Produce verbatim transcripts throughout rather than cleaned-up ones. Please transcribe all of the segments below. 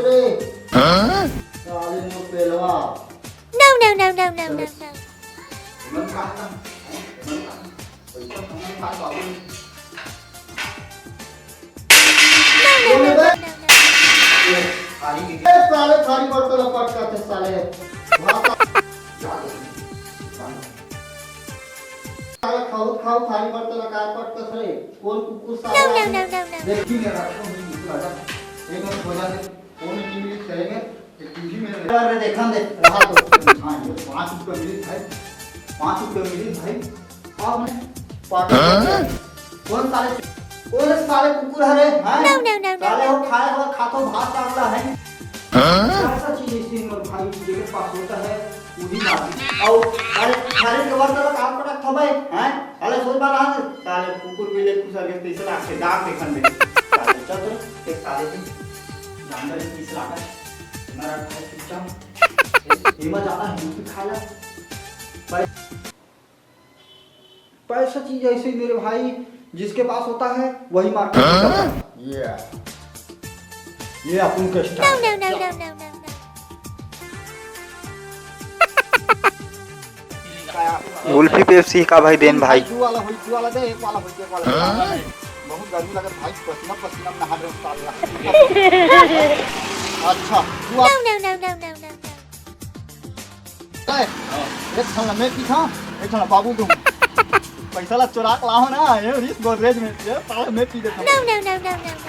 रे। साले मोर पेलवा। No, no, no, no, no, no, no। मन खा था, मन खा। पैसा कम खा तो अभी। No, no, no, no, no, no। ये थारी की, ए, साले थारी बर्तन पटका थे साले। वहाँ का, साले खाऊ, खाऊ, थारी बर्तन का पटका थे। कौन कुकुर साले? No, no, no, no, no। देखी मेरा, कौन कुकुर आ रहा? एक मिनट हो जाए। कौन इंग्लिश करेंगे? ये टीवी में अरे देखा दे, रहा तो। हाँ, ये पाँच रुपये मिली भाई, पाँच रुपये मिली भाई। अब मैं पागल हो गया। कौन साले, कौन साले कुकुर हरे, हैं? No, no, no, no, साले हो, खाए हो, खा तो भात चावला है। हाँ? ऐसा चीज इसी में भाई, जेकर पास होता है, वो ही मारती। और अरे, खाली के वर्तन काम पटक था भाई, हैं? साले सोच पा रहा है, साले कुकुर बिल्ली कुकुर के पैसे लाग के दाग देखन दे। साले चल तो, एक साले से जानवर के पैसे लाग। तुम्हारा भाई चुपचाप, ये मजा आता है, मुंह पे खा ले। भाई, पैसा चीज ऐसी मेरे भाई, जिसके पास होता है, वही मार्केट में करता है। ये, ये अपन के No, style. No, no, no, no, no, no। गुल्फी पेप्सी का भाई देन भाई। दू वाला होई, दू वाला दे, एक वाला होई, एक वाला दे। बहुत गर्मी लगत भाई, पसीना पसीना में नहा रहे साला। अच्छा, दू वाला। No, no, no, no, no, no, no। एक ठन मैं पी था, एक ठन बाबू दूँ। पैसा ला चोरा के लाओ ना, ये रिस गोदरेज में, ये साला मैं पी देता हूँ। No, no, no, no, no, no।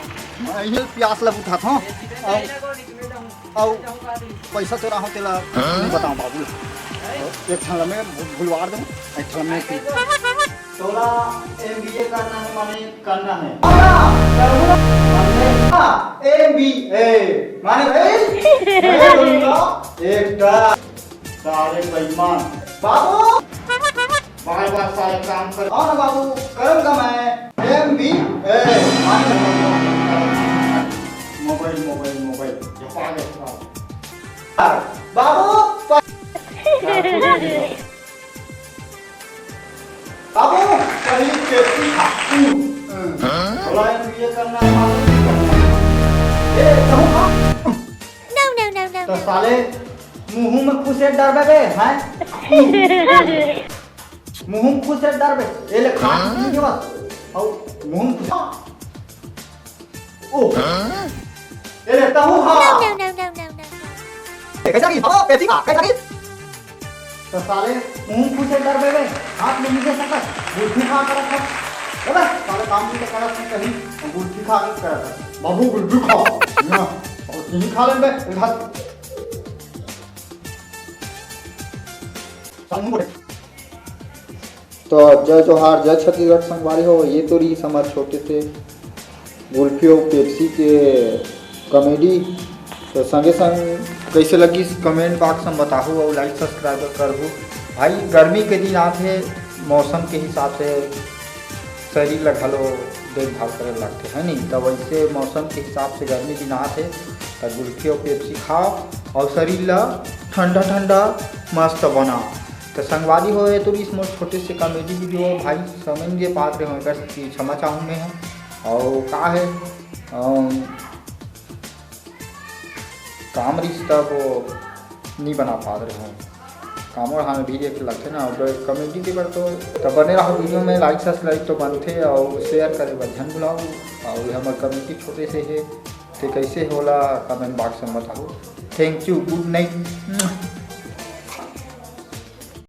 मैं ये प्यास ला उठा था। और अउ पैसा चोरा हो तेला नहीं बताओ बाबू। एक ठन मैं भु-, भुलवाड़ दूँ, एक ठन मैं पी। तोला एमबीए करना है माने करना है। एमबीए माने भाई, मैं बोलूँगा एक टा सारे बेईमान। बाबू, बार बार सारे काम कर। हाँ ना बाबू, करम का मैं एमबीए माने मोबाइल, मोबाइल, मोबाइल। ये पागल, पागल। बाबू, प- बाबू, पहली पेप्सी खा। तू। बोला है, तू ये करना है, मालूम नहीं करना है। ए, कहूँ खा। No, no, no, no, तो no। साले मुंह में खुश एक डर बे, हैं? मुंह में खुश एक डर बे। ये ले खा, नहीं के बस। और मुंह में खुश। ओ। ये लेता हूँ, हाँ। No, no, no, no, no, no, no। ए, कैसा की? ओ, पेप्सी खा, कैसा की? तो साले मुंह खुश है डर बे, हाथ में नहीं दे सकत, गुल्फी खा कर रखा। अबे, साले काम भी तो करत नहीं कहीं, गुल्फी खा के करत है। बाबू गुल्फी खा। ना, और चीनी खा ले बे, इधर। साले मुंह बोले। तो जय जोहार, जय छत्तीसगढ़ संगवारी हो। ये तो रहिस हमर छोटे से गुल्फी अउ पेप्सी के कॉमेडी। तो संगे संग कैसे लगिस कमेंट बॉक्स में बताहू अउ लाइक सब्सक्राइब करहू। भाई गर्मी के दिन आथे, मौसम के हिसाब से शरीर ला घलो देखभाल करे लगथे, है नी? तो वैसे मौसम के हिसाब से गर्मी दिन आथे तो गुल्फी अउ पेप्सी खाओ अउ शरीर ला ठंडा ठंडा मस्त बनाओ। तो संगवारी हो, ये तो इस मोर छोटे से कॉमेडी वीडियो भाई, समय नहीं दे पात रहे हो, एकर से क्षमा चाहूँ मैं। और का है, अम, काम रिस तब नहीं बना पात रहे हो, कामों हाँ भी एक लगथे ना, और कॉमेडी के बर तो, तो बने रहो वीडियो में, लाइक सब्सक्राइब तो बनथे और शेयर करे बर झन भुलाओ। और ये हमर कॉमेडी छोटे से है, ते कैसे होला कमेंट बॉक्स में बताओ। Thank you, good night।